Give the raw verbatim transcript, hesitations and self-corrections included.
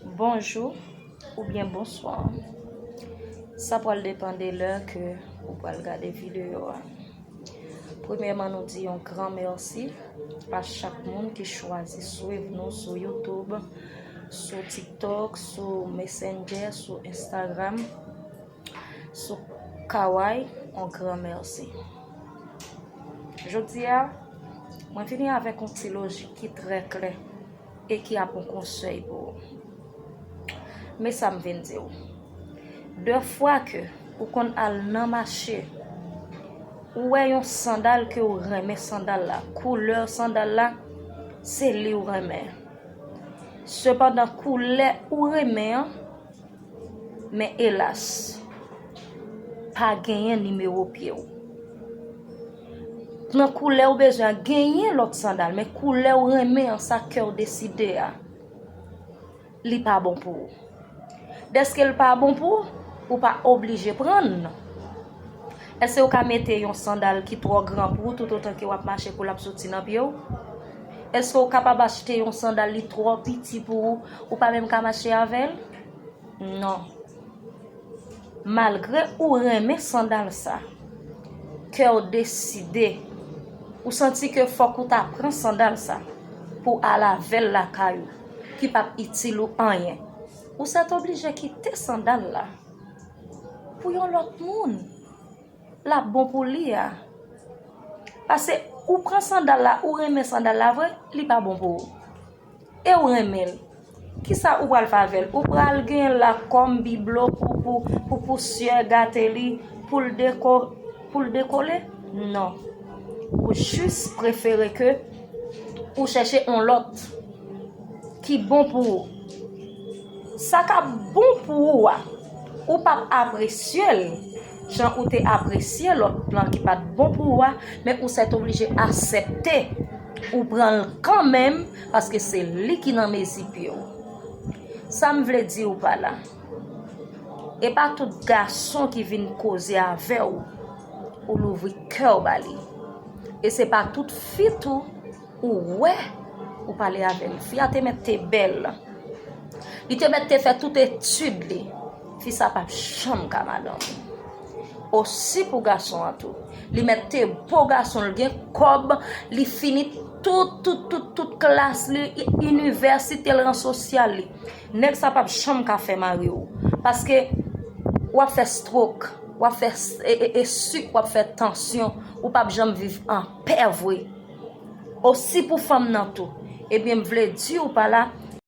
Bonjou oubyen bonswa. Sa pral depann de lè ke ou pral gade videyo a. Premyèman, nou di yon gran mèsi a chak moun ki chwazi swiv nou sou YouTube, sou TikTok, sou Messenger, sou Instagram, sou Kawaii, yon gran mèsi. Jodi a, mwen vini avèk yon ti lojik ki trè klè e ki ap yon konsèy pou ou. Men sa m vin di w. De fwa ke ou konn al nan mache, ou wè yon sandal ke ou renmen sandal la, koulè sandal la, se li ou renmen. Sepandan, koulè ou renmen an, men elas, pa genyen nimewo pye w. Nan koulè ou bezwen an, genyen lòt sandal, men koulè ou renmen an, sa kè w deside a, li pa bon pou ou. Dèske l pa bon pou ou, ou pa oblije pran l. Èske ou ka mete yon sandal ki twò gran pou ou toutotan ke w ap mache pou l ap soti nan pye w? Èske ou kapab achte yon sandal li twò piti pou ou, ou pa menm ka mache avè l? Non. Malgre ou renmen sandal sa, kè w deside, ou santi ke fòk ou ta pran sandal sa pou w al avè l lakay ou, ki p ap itil ou anyen. Ou sètoblije kite sandal la pou yon lòt moun. L ap bon pou li a. Paske ou pran sandal la, ou renmen sandal la vre, li pa bon pou ou. E ou renmen l. Kisa ou pral fè avè l? Ou pral gen l la kòm biblo pou, pou, pou pousyè gate li, pou l deko-, pou l dekole? Non. Ou jis prefere ke ou chèche yon lòt ki bon pou ou. Sa k ap bon pou ou a, ou p ap apresye l jan ou te apresye lòt plan ki pa t bon pou ou a, men ou sètoblije aksepte, ou pran l kanmenm, paske se li ki nan mezi pye w. Sa m vle di w pa la, e pa tout gason ki vin koze avè w, ou louvri kè w ba li. E se pa tout fi tou ou wè ou pale avè l. Fi a te mèt te bèl. Li te mèt te fè tout etid li. Fi sa p ap janm ka madanm ou. Osi pou gason an tou. Li mèt te bo gason, li gen kòb, li fini tout, tout, tout, tout klas li, i-, inivèsite l, ran sosyal li. Nèg sa p ap janm ka fè mari w. Paske w ap fè strok, w ap fè s-, e, e, e sik, w ap fè tansyon, ou p ap janm viv anpè vre. Osi pou fanm nan tou. Ebyen, m vle di w pa la,